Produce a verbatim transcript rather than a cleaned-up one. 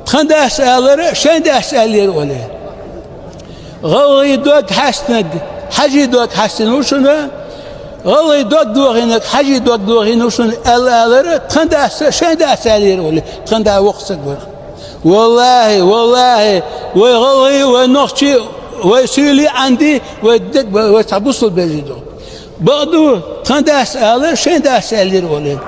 Тхан дас алара, шайн дас аьллера оле. ГӀалгӀай дог хьаьстинарг хьажий дог хьаьстина ва шуна, гӀалгӀай дог дохийнарг хьажий дог дохийна ва шуна аьлла алара, тхан дас шайн дас аьллера оле. Тхан да воккха саг вара. Валлахьи, валлахьи, вай гӀалгӀай, вай нохчий, вай суьйлий, Ӏандий, вай дег, вай цхьа бусалба вежарий ду. Бакъду, тхан дас алара, шайн дас аьллера оле.